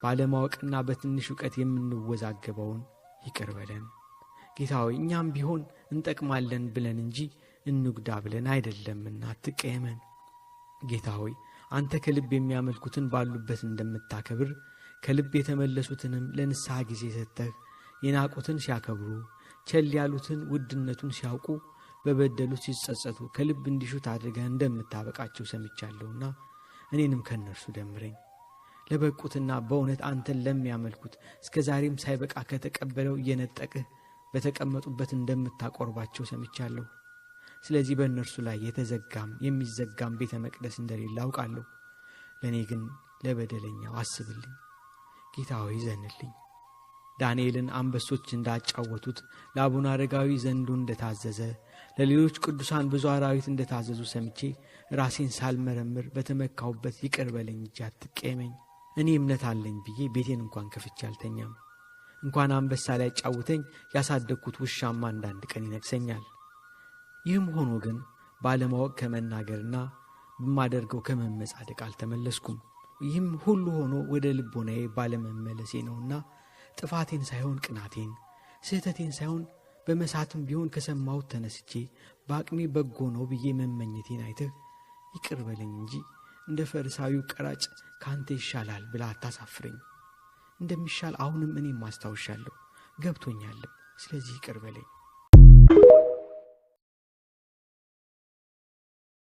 ባለማወቅና በትንሽ እውቀት የምንወዛገበውን ይቅር በለን። ጌታ ሆይ እኛም ቢሆን እንጠቅማለን ብለን እንጂ እንጉዳ ብለን አይደለምና አትቀየመን። ጌታ ሆይ አንተ ከልብ የሚያመልኩትን ባሉበት እንደምታከብር ከልብ የተመለሱትንም ለንስሐ ጊዜ ሰጥተህ የናቁትን ሲያከብሩ ቸል ያሉትን ውድነቱን ሲያውቁ በበደሉት ሲጸጸቱ ከልብ እንዲሹት አድርገህ እንደምታበቃቸው ሰምቻለሁና እኔንም ከእነርሱ ደምረኝ። ለበቁትና በእውነት አንተን ለሚያመልኩት እስከ ዛሬም ሳይበቃ ከተቀበለው እየነጠቅህ በተቀመጡበት እንደምታቆርባቸው ሰምቻለሁ። ስለዚህ በእነርሱ ላይ የተዘጋም የሚዘጋም ቤተ መቅደስ እንደሌለ አውቃለሁ። ለእኔ ግን ለበደለኛው አስብልኝ። ጌታ ሆይ ዘንልኝ። ዳንኤልን አንበሶች እንዳጫወቱት ለአቡነ አረጋዊ ዘንዶ እንደታዘዘ ለሌሎች ቅዱሳን ብዙ አራዊት እንደታዘዙ ሰምቼ ራሴን ሳልመረምር በተመካሁበት ይቅር በለኝ እንጂ አትቀየመኝ። እኔ እምነት አለኝ ብዬ ቤቴን እንኳን ከፍቼ አልተኛም። እንኳን አንበሳ ላይ ጫውተኝ ያሳደግኩት ውሻማ አንዳንድ ቀን ይነክሰኛል። ይህም ሆኖ ግን ባለማወቅ ከመናገርና በማደርገው ከመመጻደቅ አልተመለስኩም። ይህም ሁሉ ሆኖ ወደ ልቦናዬ ባለመመለሴ ነውና ጥፋቴን ሳይሆን ቅናቴን፣ ስህተቴን ሳይሆን በመሳትም ቢሆን ከሰማሁት ተነስቼ በአቅሜ በጎ ነው ብዬ መመኘቴን አይተህ ይቅር በለኝ እንጂ እንደ ፈሪሳዊው ቀራጭ ካንተ ይሻላል ብላ አታሳፍረኝ። እንደሚሻል አሁንም እኔም አስታውሻለሁ፣ ገብቶኛልም። ስለዚህ ይቅር በለኝ።